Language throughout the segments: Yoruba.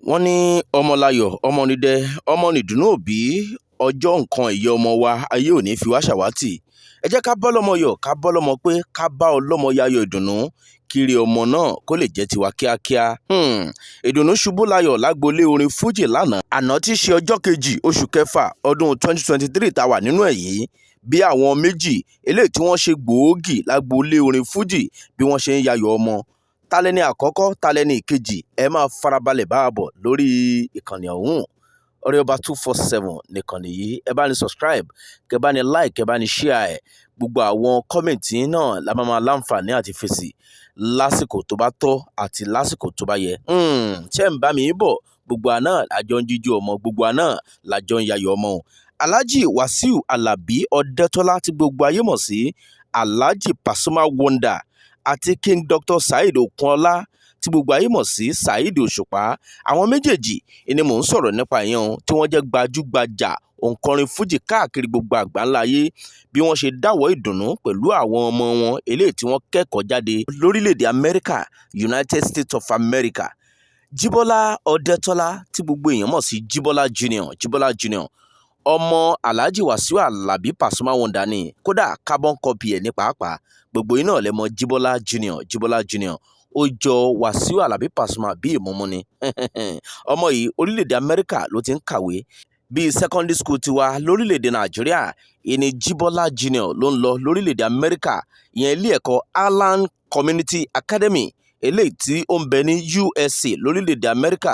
Wọ́n ní ọmọláyọ̀, ọmọnìdẹ, ọmọnìdùnnú òbí, ọjọ́ nǹkan ẹ̀yẹ ọmọ wa ayé ò ní fi wá ṣàwátì. Ẹ jẹ́ ká bá ọlọ́mọ yọ̀, ká bá ọlọ́mọ pé, ká bá ọlọ́mọ yayọ̀ ìdùnnú kiri ọmọ náà kó lè jẹ́ tiwa kíákíá. Ìdùnnú ṣubú layọ̀ lágboolé orin fújì lánàá àná tí í ṣe ọjọ́ kejì oṣù kẹfà ọdún 2023 tá a wà nínú ẹ̀ yìí, bí àwọn méjì eléyìí tí wọ́n ṣe gbòógì lágboolé orin fújì bí wọ́n ṣe ń yayọ̀ ọmọ. Talẹ́ni àkọ́kọ́, talẹ́ni ìkejì? Ẹ máa farabalẹ̀ bá a bọ̀ lórí ìkànnì ọ̀hún. Ọ̀rẹ́ Ọba 247 nìkànnì yìí. Ẹ bá ní subscribe, kẹ bá ní like, kẹ bá ní share ẹ̀. Gbogbo àwọn comment náà la máa máa láǹfààní àti fèsì lásìkò tó bá tọ́ àti lásìkò tó bá yẹ. Ṣé ń bá mi bọ̀? Gbogbo àná làjọ ń jíjú ọmọ, gbogbo àná làjọ ń yayọ̀ ọmọ o. Alhaji Wasiu Alabi Ọdẹ́tọ́lá tí gbogbo ayé mọ̀ sí Alhaji Pasuma Wonder àti King Dr. Saheed Okunola tí gbogbo ayé mọ̀ sí Saheed Òṣùpá, àwọn méjèèjì ni mò ń sọ̀rọ̀ nípa ìyẹn o, tí wọ́n jẹ́ gbajúgbajà òǹkọrin fújì káàkiri gbogbo àgbáńlá ayé, bí wọ́n ṣe dáwọ́ ìdùnnú pẹ̀lú àwọn ọmọ wọn eléyìí tí wọ́n kẹ́kọ̀ọ́ jáde lórílẹ̀‐èdè Amẹ́ríkà, United States of America. Jíbọ́lá Ọdẹ́tọ́lá tí gbogbo èèyàn mọ̀ sí Jíbọ́lá Junior, Jíbọ́lá Junior ọmọ Alhaji Wasiu Alabi Pasuma Wonder ni, kódà carbon copy ẹ̀ ní pàápàá. Gbogbo iná lẹ́mọ Jíbọ́lá Junior. Jíbọ́lá Junior ó jọ Wasiu Alabi Pasuma bí ìmúmú ni. Ọmọ yìí, orílẹ̀-èdè Amẹ́ríkà ló ti ń kàwé. Bíi secondary school tiwa lórílẹ̀-èdè Nàìjíríà ìní Jíbọ́lá Junior ló ń lọ lórílẹ̀-èdè Amẹ́ríkà, ìyẹn ilé ẹ̀kọ́ Allen Community Academy eléyìí tí ó ń bẹ ní USA lórílẹ̀-èdè Amẹ́ríkà.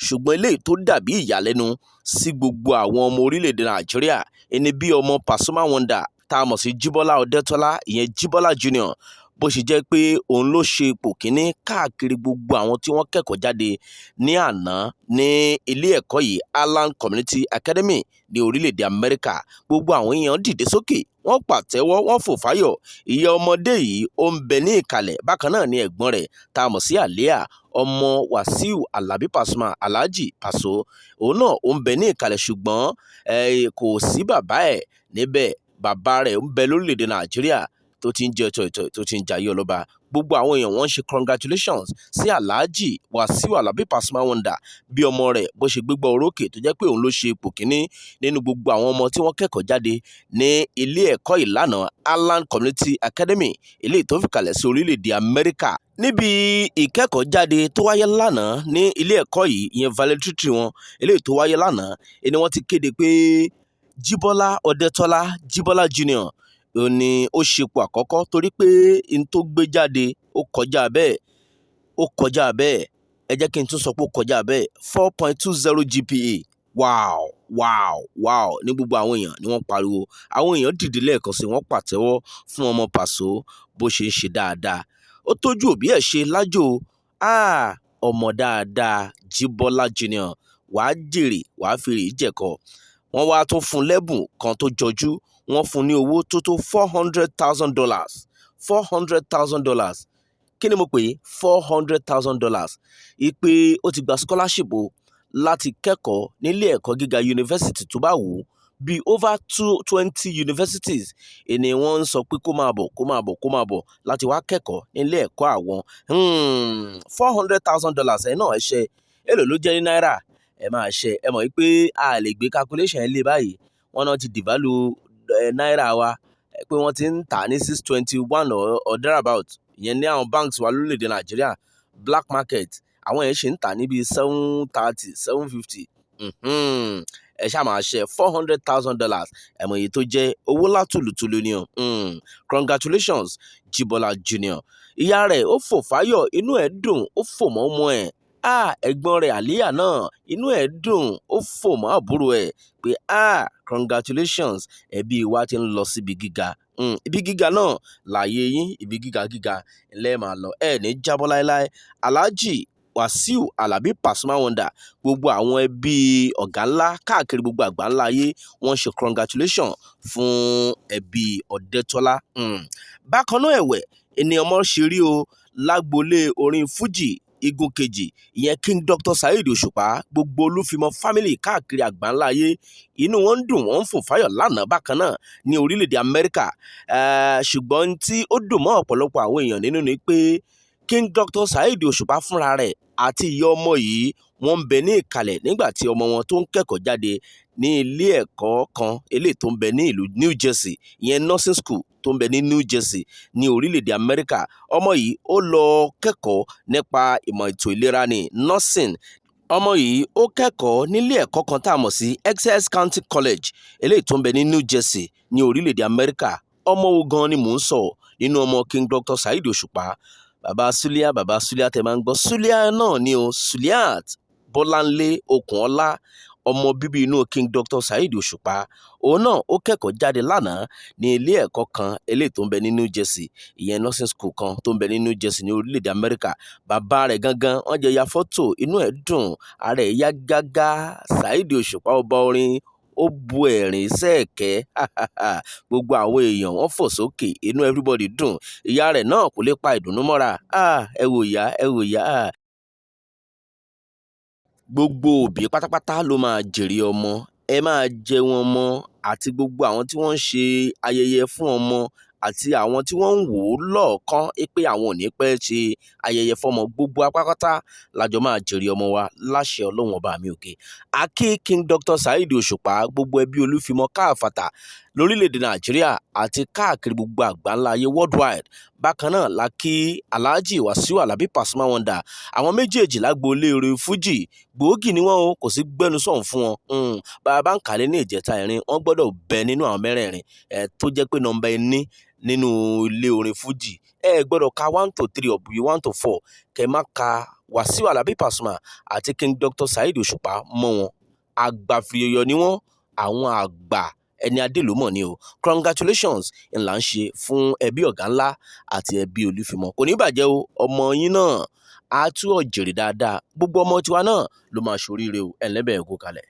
Ṣùgbọ́n eléyìí tó dàbí ìyàlẹ́nu sí gbogbo àwọn ọmọ orílẹ̀-èdè Nàìjíríà ẹni bí ọmọ Pasuma Wonder tá a mọ̀ sí Jíbọ́lá Ọdẹ́tọ́lá, ìyẹn Jíbọ́lá Junior, bó ṣe jẹ́ pé òun ló ṣe ipò kíní káàkiri gbogbo àwọn tí wọ́n kẹ́kọ̀ọ́ jáde ní àná ní ilé ẹ̀kọ́ yìí, Allen Community Academy ní orílẹ̀-èdè Amẹ́ríkà. Gbogbo àwọn èèyàn dìde sókè, wọ́n pàtẹ́wọ́, wọ́n fò fáyọ̀. Ìyá ọmọdé yìí ó ń bẹ ní ìkàlẹ̀. Bákan náà ni ẹ̀gbọ́n rẹ̀ tá a mọ̀ sí Àlíà, ọmọ Wàsíù Alábí Pasuma, Alhaji Paso, òun náà ó ń bẹ ní ìkàlẹ̀, ṣùgbọ́n kò sí bàbá ẹ̀ níbẹ̀. Bàbá rẹ̀ ń bẹ lórílẹ̀-èdè Nàìjíríà tó ti ń jẹ tọ̀ìtọ̀ì, tó ti ń jayé ọlọ́ba. Gbogbo àwọn èèyàn wọ́n ń ṣe congratulations sí Alhaji Wasiu Alabi Pasuma Wonder bí ọmọ rẹ̀ bó ṣe gbégbá orókè, tó jẹ́ pé òun ló ṣe ipò kíní nínú gbogbo àwọn ọmọ tí wọ́n kẹ́kọ̀ọ́ jáde ní ilé ẹ̀kọ́ ìlànà Allen Community Academy eléyìí tó fìkàlẹ̀ sí orílẹ̀-èdè Amẹ́ríkà. Níbi ìkẹ́kọ̀ọ́ jáde tó wáyé lánàá ní ilé ẹ̀kọ́ yìí, ìyẹn valedictory wọn eléyìí tó wáyé lánàá, ni wọ́n ti kéde pé Jíbọ́lá Ọdẹ́tọ́lá, Jíbọ́lá Junior, ó ní ó ṣepò àkọ́kọ́, torí pé n tó gbé jáde ó kọjá bẹ́ẹ̀, ó kọjá bẹ́ẹ̀. Ẹ jẹ́ kí n tún sọ pé ó kọjá bẹ́ẹ̀. 4.20 GPA. Wow, ní gbogbo àwọn èèyàn ni wọ́n pariwo. Àwọn èèyàn dìde lẹ́ẹ̀kan sí, wọ́n pàtẹ́wọ́ fún ọmọ Pàṣọ bó ṣe ń ṣe dáadáa. Ó tójú òbí ẹ̀ ṣe lájò. Ọmọ dáadáa Jíbọ́lá Junior, wàá jèrè, wàá fèrè jẹ̀kọ. Wọ́n wá tún fún lẹ́bùn kan tó jọjú. Wọ́n fún ní owó tó tó $400,000. $400,000, kí ni mo pè é? $400,000. Ìpè ó ti gba scholarship o láti kẹ́kọ̀ọ́ nílé ẹ̀kọ́ gíga yunifásitì tó bá wù ú, bíi over 220 universities ni wọ́n ń sọ pé kó máa bọ̀, kó máa bọ̀, kó máa bọ̀ láti wá kẹ́kọ̀ọ́ nílé ẹ̀kọ́ àwọn. $400,000 ẹ̀ náà, ẹ ṣe èlò ló jẹ́ ní náírà? Ẹ máa ṣe, ẹ mọ̀ wípé a lè gbé calculation ẹ̀ lé báyìí. Wọ́n náà ti devalue náírà wa, pé wọ́n ti ń tà ní 621 or thereabout, ìyẹn ní àwọn banks wa lórílẹ̀‐èdè Nàìjíríà. Black market, àwọn yẹn ṣe ń tà níbi 730, 750. Ẹ ṣáà máa ṣe $400,000, ẹ mọ̀ èyí tó jẹ́ owó látùlùtùlù ni o. Congratulations, Jíbọ́lá Junior. Ìyá rẹ̀ ó fò fáyọ̀, inú ẹ̀ dùn, ó fò mọ́ ọmọ ẹ̀. Ah, ẹ̀gbọ́n rẹ̀ Àlíyà náà, inú ẹ̀ dùn, ó fò mọ́ àbúrò ẹ̀ pé, "Ah, congratulations, ẹbí wa ti ń lọ síbi gíga." Ibi gíga náà láàyè yín, ibi gíga gíga ńlẹ́ máa lọ, ẹ ní jábọ́ láéláé. Alhaji Wasiu Alabi Pasuma Wonder, gbogbo àwọn ẹbí ọ̀gá ńlá káàkiri gbogbo àgbáńlá ayé, wọ́n ṣe congratulation fún ẹbí Ọ̀dẹ́tọ́lá. Bákan náà ẹ̀wẹ̀ ẹni ọmọ ṣe rí o lágboolé orin fújì igun kejì, ìyẹn King Dr. Saheed Òṣùpá, gbogbo Olúfimọ family káàkiri àgbáńlá ayé, inú wọn ń dùn, wọ́n ń fò fáyọ̀ lánàá bákan náà ní orílẹ̀-èdè Amẹ́ríkà. Ṣùgbọ́n tí ó dùn mọ́ ọ̀pọ̀lọpọ̀ àwọn èèyàn nínú ni pé King Dr. Saheed Òṣùpá fúnra rẹ̀ Àti ìyá ọmọ yìí, wọ́n ń bẹ ní ìkàlẹ̀ nígbà tí ọmọ wọn tó ń kẹ́kọ̀ọ́ jáde ní ilé ẹ̀kọ́ kan eléyìí tó ń bẹ ní ìlú New Jersey, ìyẹn nursing school tó ń bẹ ní New Jersey ní orílẹ̀-èdè Amẹ́ríkà. Ọmọ yìí, ó lọ kẹ́kọ̀ọ́ nípa ìmọ̀ ètò ìlera ní nursing. Ọmọ yìí, ó kẹ́kọ̀ọ́ nílé ẹ̀kọ́ kan tá a mọ̀ sí Essex County College eléyìí tó ń bẹ ní New Jersey ní orílẹ̀-èdè Amẹ́ríkà. Ọmọ wo gan ni mò ń sọ nínú ọmọ King Dr. Saheed Òṣùpá, Baba Sulia? Baba Sulia tẹ máa ń gbọ́, Sulia náà ni o. Suliat Bọ́láńlé Okùnọlá, ọmọ bíbí inú King Dr. Saheed Òṣùpá, òun náà ó kẹ́kọ̀ọ́ jáde lánàá ní ilé ẹ̀kọ́ kan eléyìí tó ń bẹ ní New Jersey, ìyẹn nursing school kan tó ń bẹ ní New Jersey ní orílẹ̀-èdè Amẹ́ríkà. Bàbá rẹ̀ gangan, wọ́n jọ ya fọ́tò, inú ẹ̀ dùn, ara ẹ̀ yá gágá. Saheed Òṣùpá, ọba orin, ó bu ẹ̀rín sẹ́ẹ̀kẹ́. Gbogbo àwọn èèyàn, wọ́n fò sókè, inú everybody dùn. Ìyá rẹ̀ náà kò lè pa ìdùnnú mọ́ra. Ẹ wò ìyá, ẹ wò ìyá. Gbogbo òbí pátápátá ló máa jèrè ọmọ. Ẹ máa jẹun ọmọ, àti gbogbo àwọn tí wọ́n ń ṣe ayẹyẹ fún ọmọ àti àwọn tí wọ́n ń wò ó lọ́ọ̀ọ́kán pé àwọn ò ní pẹ́ ṣe ayẹyẹ fọ́mọ, gbogbo apápátá lájọ máa jèrè ọmọ wa láṣẹ Ọlọ́run Ọba mi òkè. Akí King Dr. Saheed Òṣùpá, gbogbo ẹbí Olúfimọ́ káàfàtà lórílẹ̀‐èdè Nàìjíríà àti káàkiri gbogbo àgbáńlá ayé, worldwide. Bákan náà la kí Alhaji Wasiu Alabi Pasuma Wonder. Àwọn méjèèjì lágboolé orin Fuji, gbòógì ni wọ́n o, kò sí gbẹnusọ̀hún fún wọn. Bàbá ń kàlẹ́ ní ìjẹta ìrìn, wọ́n gbọ́dọ̀ bẹ nínú àwọn mẹ́rẹ̀ẹ̀rin ẹ̀ tó jẹ́ pé nọ́mbà ẹni nínú ilé orin Fuji. Ẹ gbọ́dọ̀ ka 1 to 3 or 1 to 4 kẹ́ má ka Wasiu Alabi Pasuma àti King Dr. Saheed Òṣùpá mọ́ wọn. Àgbàfìyọyọ ni wọ́n, àwọn àgbà ẹni adélòmọ̀ ni o. Congratulations ńlá ń ṣe fún ẹbí ọ̀gá ńlá àti ẹbí Olúfimọ́. Kò ní bàjẹ́ o. Ọmọ yín náà á túbọ̀ jèrè dáadáa. Gbogbo ọmọ tiwa náà ló máa ṣoríire o. Ẹ̀ ńlẹ́bẹ̀ẹ́ kó kalẹ̀.